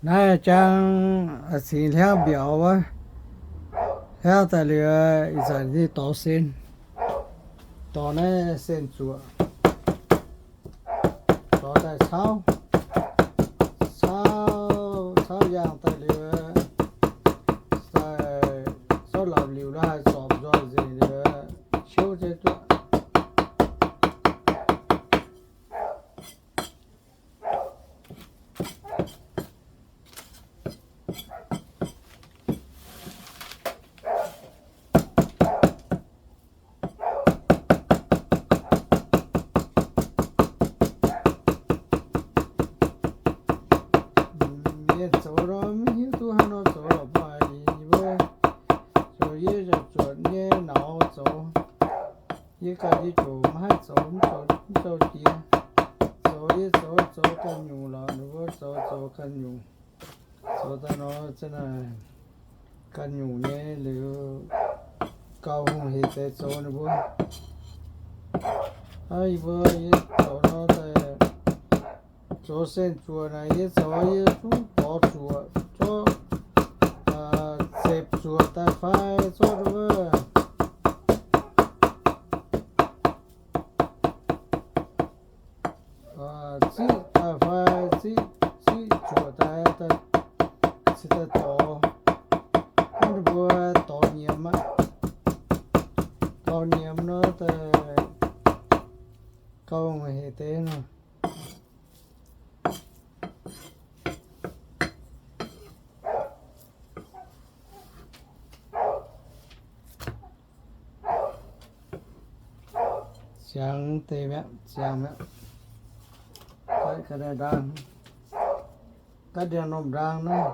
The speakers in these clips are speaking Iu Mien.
Naaiv jang cingx hliangv mbiauz wuov, hliangv daaih liuz ih zanc ninh dorh sen, dorh naaiv sen zuoqc, dorh daaih cauv, cauv, cauv yaangh daaih liuz, daaih zorqv lorpc liuc lo haih zorpc nzoih nzengc liuz, ciouv jienv duqv. Mienh zoux nor maiv hiuv duqv haaix nor zoux lorqc, mv baac yie mbuo zoux yie zuotc nyei nauz zoux. Yie ganh yie ziouc maiv haih zoux, mv zoux, mv zoux jiex. Zoux yie zoux, zoux ganh nyungc lorqc, ninh mbuo zoux, zoux ganh nyungc. Zoux daaih nor za'naaic ganh nyungc nyei liuz, gauh hungh heic deix zoux ninh mbuo. Hnangv yie mbuo, yie zoux nor daaih, zoux sen zuoqc naaic, yie zoux yie zungv borz zuoqc zorqv, zepc zuoqc daaih fai zorqv wuov, ziqv daaih fai ziqv, ziqv zuoqc daaih, daaih, cingx daaih dorh. Hnangv ninh mbuo dorh nyiemz aqv. Dorh nyiemz nor daaih gauh hungh heic deix nor. Ziangx deix mi'aqv, ziangx mi'aqv. Gaatv ga'naaiv ndaang, gaatv ndiangx-normh ndaang naaiv.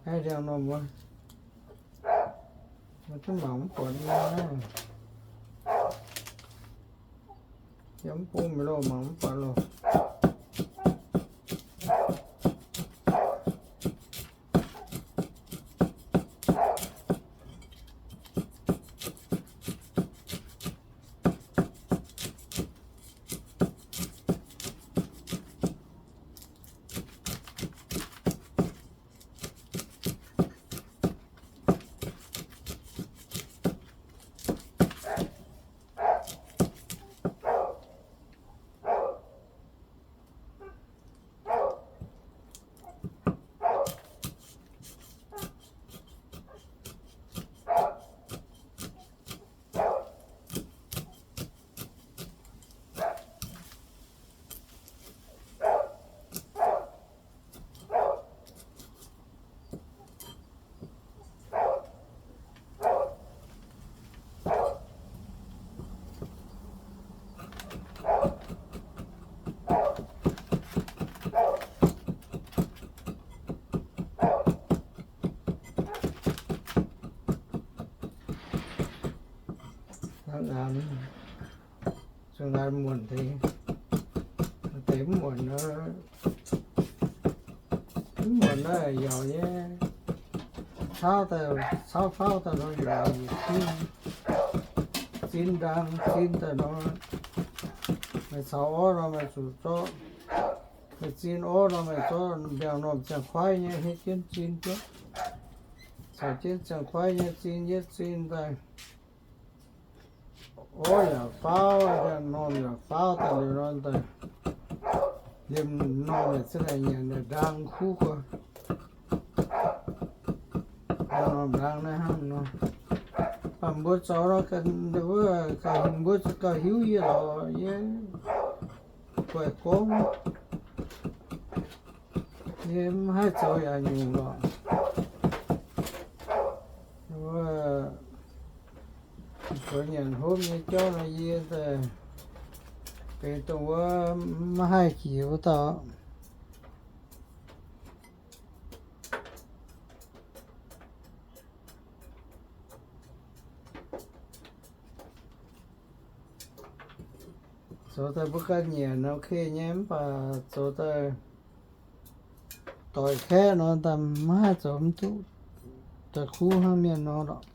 Gaatv ndiangx-normh wuov, maiv duqv mangc mv buatc nyei. Yiem mv bung mingh loh, mangc mv buatc loh. Zuqc ngaanc muonc deix, deix mv muonc nor, mv muonc naaiv yaac nyei, cauv daaih, cauv faauv daaih nor yaac zin ndaang, zin daaih nor, meih caux orv nor meih zuqc zorqv, meih zin orv nor meih zorqv mbiaangc-normh ziangh kuaaiv nyei hietv jienv zin jienv, caux jienv ziangh kuaaiv nyei zin yietv zin daaih. Orv yaac faauv, mbiaangc-normh yaac faauv daaih liuz nor daaih, liemh normh yaac za'naaic nyanc ndaang kuv gorx. Mbiaangc-normh ndaang naaiv hnangv nor, mv baac mbuo zoux nor, wuov gauh, mbuo gauh hiuv yie lorqc, yie guaix gorngv, yie mv haih zoux yaac nyungc lorqc. Wuov, zoux nyanc hopv nyei jauv nor yie daaih benx dongh wuov maiv haih jiex wuov dauh. Zoux daaih mbuo ganh nyanc ok nyei, mv baac zoux daaih doix kaeqv nor, daaih maiv haih zoux mv duqv daaih kuv hnangv mienh nor lorqc.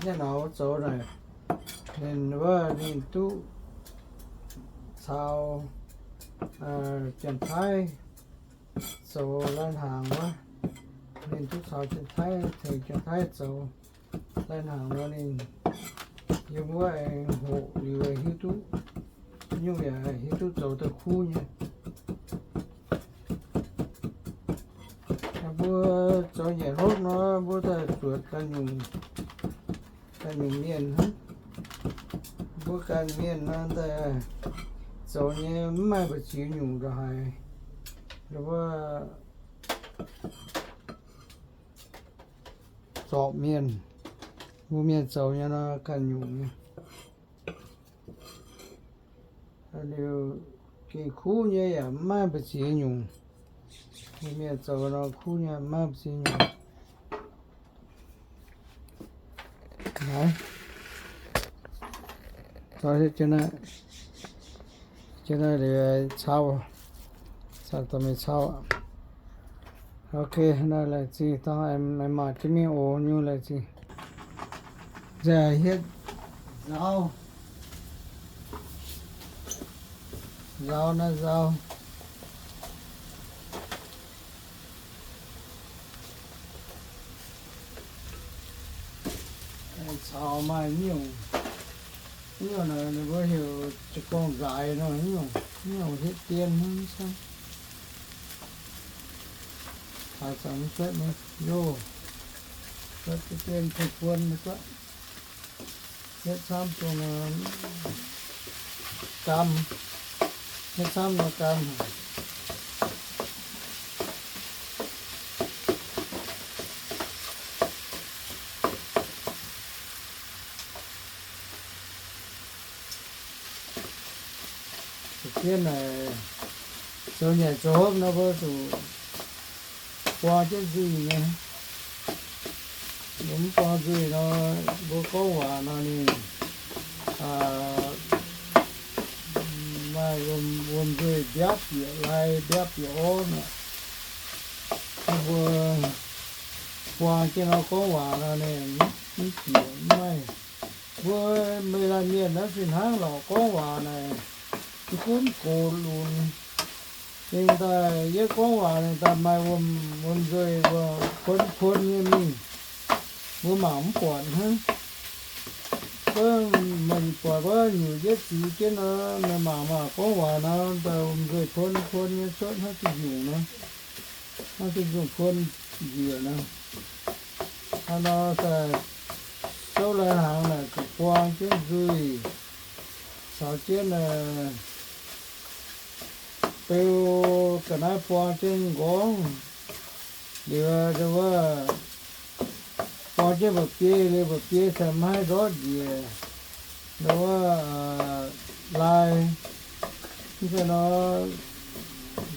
Nyanc hnaaux zoux naaic, ninh wuov ninh duqv caux Janx-Taiv zoux lai-hnaangx wuov. Ninh duqv caux Janx-Taiv, tengx Janx-Taiv zoux lai-hnaangx nor ninh yiem wuov aengx hoqc liuz hiuv duqv, nyungc yaac hiuv duqv zoux daaih kuv nyei. Mbuo zoux nyanc hopv nor, mbuo daaih zuotc ganh nyungc, ganh nyungc mienh hnangv. Mbuo ganh mienh nor daaih zoux nyei mv maaih mbu'ziex nyungc ndongc haaix. Wuov zorpc mienh, mbuo mienh zoux nyei nor ganh nyungc nyei. Liuz gengh kuv nyei yaac mv maaih mbu'ziex nyungc. Mbuo mienh zoux nor kuv nyei mv maaih mbu'ziex nyungc. Naaiv, zoux jienv naaiv, jienv naaiv liuz cau, cau dorh mingh cau. Ok, naaiv laengz zingh dangh maaih jienv mingh oc nyungc laengz zingh. Nzauh hietv, nzauh, nzauh naaiv nzauh. Caux maaih nyungc, nyungc naaic ninh mbuo heuc za'gorngv nzaaix nor, nyungc, nyungc hietv dien hnangv. Haaix zanc mv cuotv nyei, loh, cuotv dien buon-buon nyei guotv. Hietv camv dongh gaam, hietv camv nor gaam. Deix jienv naaic zoux nyanc zoux hopv nor mbuo zuqc buang jienv nzuih nyei. Mbuo mv buang nzuih nor, mbuo gorngv waac nor ninh maaih wuom-nzuih mbiaapv bieqc lai mbiaapv bieqc orv nor. Mbuo buang jienv nor gorngv waac nor ninh mv bieqc mv maaih. Mbuo Meiv-Laan mienh naaiv fih hnangv lorqc, gorngv waac naaic mv gunv gox lunx. Ninh daaih yie gorngv waac ninh daaih maaih wuom-nzuih mbuo kuonv-kuonv nyei mingh, mbuo mangc mv buatc hnangv. Gorngv meih buatc wuov nyungc yietv ziux jienv nor, meih mangc maah, gorngv waac nor daaih wuom-nzuih kuonv-kuonv nyei cuotv hnangv zinh nyungc nor, hnangv zinh nyungc kuonv njiec nor. Hnangv nor daaih souv lai-hnaangx naaic zuqc buang jienv nzuih caux jienv beu ga'naaiv buang jienv nqorngv. Liuz wuov buang jienv mba'biei, liuz mba'biei cingx maiv ndortv njiec wuov lai. Mv zeiz nor,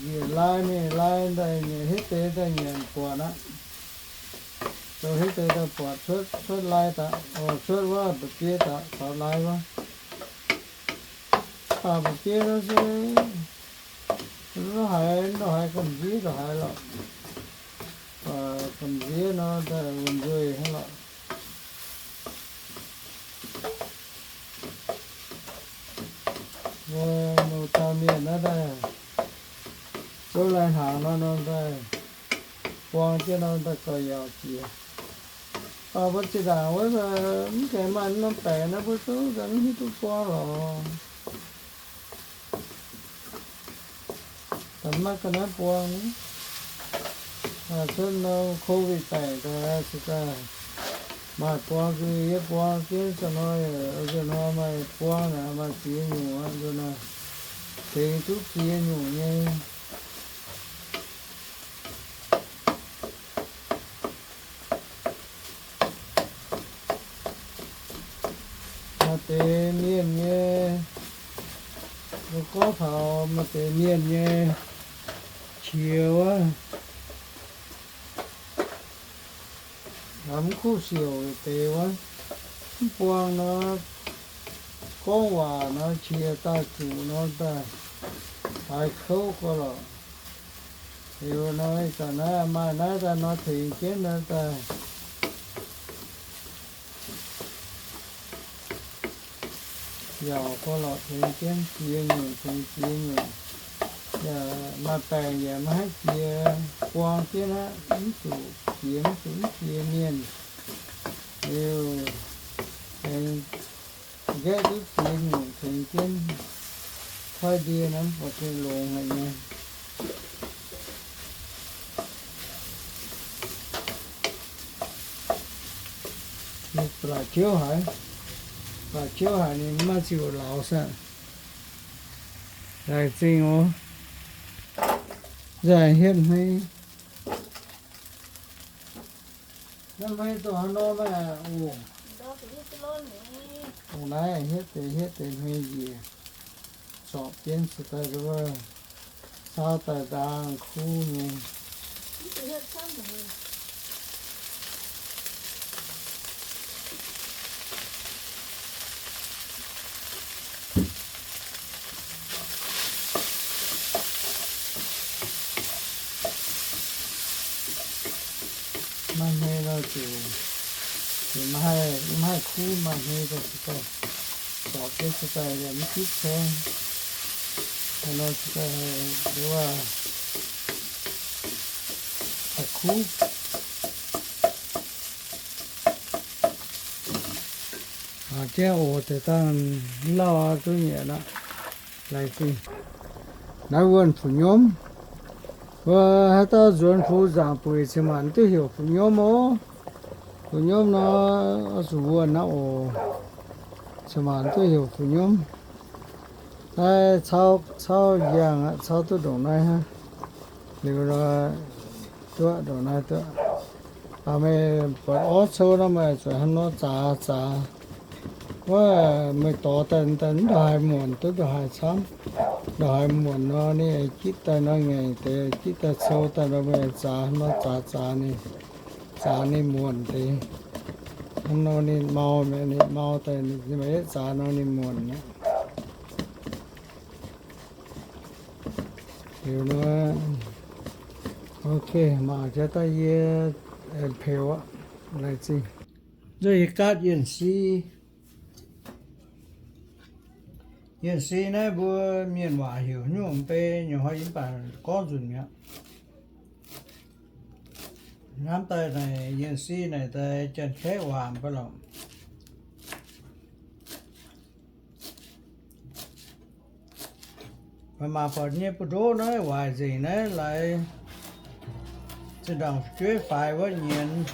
njiec lai mingh lai daaih nyanc hietv deix daaih nyanc buatc aqv. Zoux hietv deix daaih buatc cuotv, cuotv lai daaih, cuotv wuov mba'biei daaih caux lai wuov. Baac mba'biei nor se mv haiz, mv haiz gamh nziev ndongc haaix lorqc. Gamh nziev nor daaih wuom-nzuih hnangv lorqc. Mbuo muoz-doic mienh naaiv daaih, zouv lai-hnaangx nor nor daaih, buang jienv nor daaih gauh yaauc jiex. Mv baac mbuo zinh ndaangc wuov mv gaengh maaih norm baengc naaiv mbuo zungv mv hiuv duqv buang lorqc. Da'maiv ga'naaiv buang, cuotv norm COVID baengc daaih se daaih maaih buang zuiz, yie buang jienv ziangh hnoi, ziangh hnoi maaih buang naaic maaih ziex nyungc aqv nor, tengx duqv ziex nyungc nyei. Maaih deix mienh nyei, mbuo gorngv taux maaih deix mienh nyei qiex wuov, mv kuv siouc deix wuov, mv buang nor, gorngv waac nor qiex daaih zuqc nor daaih haiz kouv gau lorqc. Liuz nor ih zanc naaiv maaih naaiv daaih nor tengx jienv nor daaih Yaac gorx-lorqc tengx jienv jiex nyungc, tengx jiex nyungc. Yaac maaih baengc yaac maiv haih jiex, buang jienv aqv, mv zuqc jiex, mv zuqc mv jiex mienh. Liuz, aengx nqaeqv duqv jiex nyungc tengx jienv, koi ndie naaiv buatc gengh longx haic nyei. Laaic tiuv haic, laaic tiuv haic ninh mv maaih ziux lauz saah. Laengz zingh oc. Nzengc hietv hmei. Naaiv hmei dongh haaix nor meih aqc? Ongx naaiv hietv deix hietv deix hmei njiec, zorpc jienv se daaih wuov, cau daaih ndaang kuv nyei. Maaih hmei nor ziouc, ziouc maiv haih, maiv haih kuv, maaih hmei daaih se daaih, zorpc jienv se daaih yaac mv gitv caeng. Haaix nor se daaih, wuov, haih kuv. Aa, jienv oc, deix dangh mv lauh aqv, duqv nyanc aqv. Laengz zingh. Naaiv wuonh fu'nyomv. Wuov haaix dauh nzuonx fu'nzaangc buic cin-maanc duqv heuc fu'nyomv oc. Fu'nyomv nor, oix zuqc wuonh aqv oc. Cin-maanc duqv heuc fu'nyomv. Naaiv cau, cau yangh aqv, cau duqv ndongc naaiv hnangv. Liuz nor, duqv ndongc naaiv duqv. Aa, meih buatc orv cou nor meih zuqc hnangv nor zaax zaax. Wuov meih dorh daaih, daaih mv ndongc haaix muonc duqv ndongc haaix camv. Ndongc haaix muonc nor ninh gitv daaih nor ngaengc deix, gitv daaih cou daaih nor meih zaax hnangv nor zaax zaax ninh, zaax ninh muonc deix. Hnangv nor ninh mau mi'aqv, ninh mau daaih meih yietv zaax nor ninh muonc mi'aqv. Liuz nor, ok, mangc jiex daaih yie, eh, peux aqv, laengz zingh. Nzunc yie gaatv yienh si. Yienh si naaiv mbuo mienh waac heuc nyungc bei nyungc hnoi yie mv baac gorngv nzunc mi'aqv. Hnamv daaih naaic yienh si naaic daaih Janx-Kaeqv waac mv baac lorqc. Maaih mangc buatc nyei buoz-ndoqv naaiv waaic nzengc naaiv laaix zinh ndaangc fu'jueiv faix wuov nyienz.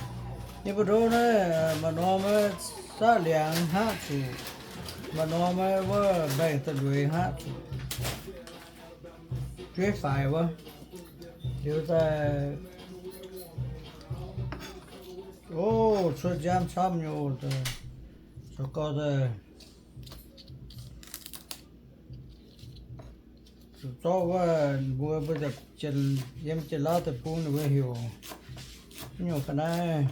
Nyei buoz-ndoqv naaiv maaih norm maiv saqv liangx hngaqv zuqc, maaih norm maiv wuov mbaengx da'lueiz hngaqv zuqc. Fu'jueiv faix wuov. Liuz daaih, o, cuotv nziaamv camv nyei oc. Zoux gau daaih zuqc zorqv wuov mbuo, mbuo yiem Janx-Lauv deic-bung ninh mbuo heuc nyungc ga'naaiv,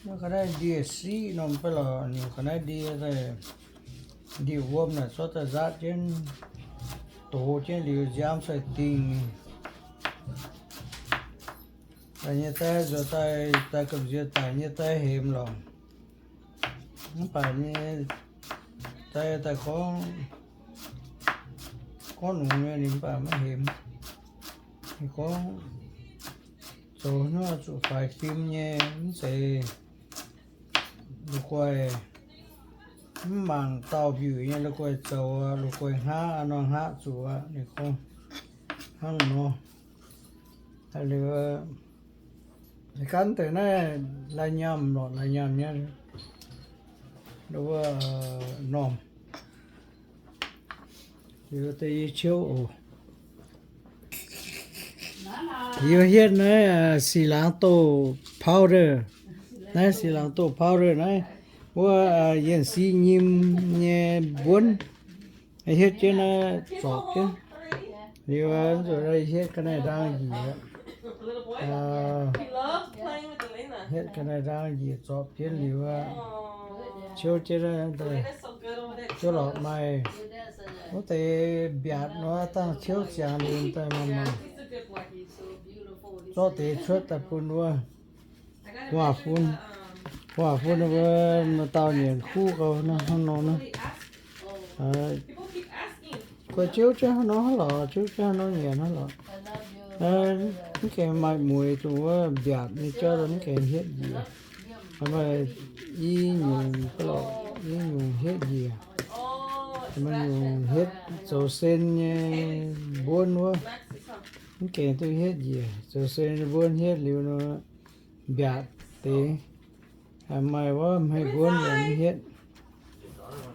nyungc ga'naaiv ndie-siqv norm fai lorqc, nyungc ga'naaiv ndie, ndie-wuom naaic zorqv daaih nzaatv jienv, dox jienv liuz nziaamv sai-dingh. Daaih nyei daaih nzuonx daaih, daaih gamh nziex daic nyei daaih hemx lorqc. Mv baac nyei daaih, daaih gorngv, gorngv nungx nyei ninh mv baac maiv hemx. Ninh gorngv zoux hnyouv zuqc faix fim nyei mv zeiz la'guaih, mv mangc dauh mbiuic nyei la'guaih zoux, la'guaih hngaqv, aa, nor hngaqv zuqc aqv. Ninh gorngv hnangv nor. Liuz, gan deix naaiv lai nyaanh lorqc, lai nyaanh nyei wuov normh. Liuz deix yie ciouv oc. Yie hietv naaiv, aa, sic laangz doh powder. Naaiv sic laangz doh powder naaiv, wuov, aa, yienh si nyim nyei mbuonv. Hietv jienv naaiv zorpc jienv. Liuz, aa, nzunc hietv ga'naaiv ndaang njiec. Aa, hietv ga'naaiv ndaang njiec zorpc jienv liuz, ciouv jienv, ciouv lorqc maaih wuov deix mbiaatc nor dangh ciouv ziangx liuz daaih mangc mangc, zorqv deix cuotv daaih bun wuov gu'nguaaz-fun. Waac bun ninh mbuo maaih dauh nyanc kuv gau hnangv nor naaiv. Guai, ziouv jienv hnangv nor lorqc, ziouv jienv hnangv nor nyanc hnangv lorqc. Mv gaengh maaih mueiz dongh wuov mbiaatc nyei jauv, mv gaengh hietv njiec. Maaih i nyungc, i nyungc hietv njiec. Maaih nyungc hietv zoux sen nyei mbuonv wuov, mv gaengh duqv hietv njiec. Zoux sen nyei mbuonv hietv liuz nor, mbiaatc deix, maaih wuov hmei mbuonv yaac mv hietv.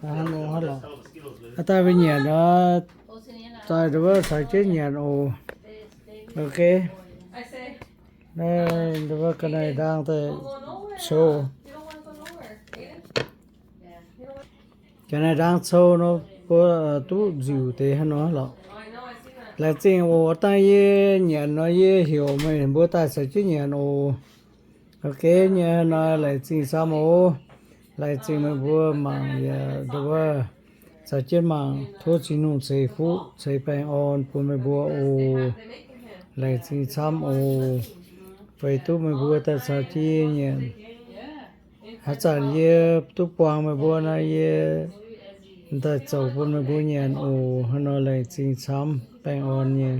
Hnangv nor lorqc. Aa, daaih mbuo nyanc oc. Daaih nduov caux jienv nyanc oc. Ok. Naaiv nduov ga'naaiv ndaang daaih cou. Ga'naaiv ndaang cou nor, mbuo duqv nziuc deix hnangv nor lorqc. Laengz zingh oc. Dangh yie nyanc nor yie heuc meih mbuo daaih caux jienv nyanc oc. Ok nyei, hnangv nor laengz zingh camv oc. Laengz zingh meih mbuo mangc yaac nduov caux jienv mangc. Tov Tin-Hungh ceix fuqv ceix baengh orn bun meih mbuo oc. Laengz zingh camv oc. Feix duqv meih mbuo daaih caux jienv nyanc. Haaix zanc yie duqv buangh meih mbuo nor, yie daaih zoux bun meih mbuo nyanc oc. Hnangv nor laengz zingh camv, baengh orn nyei.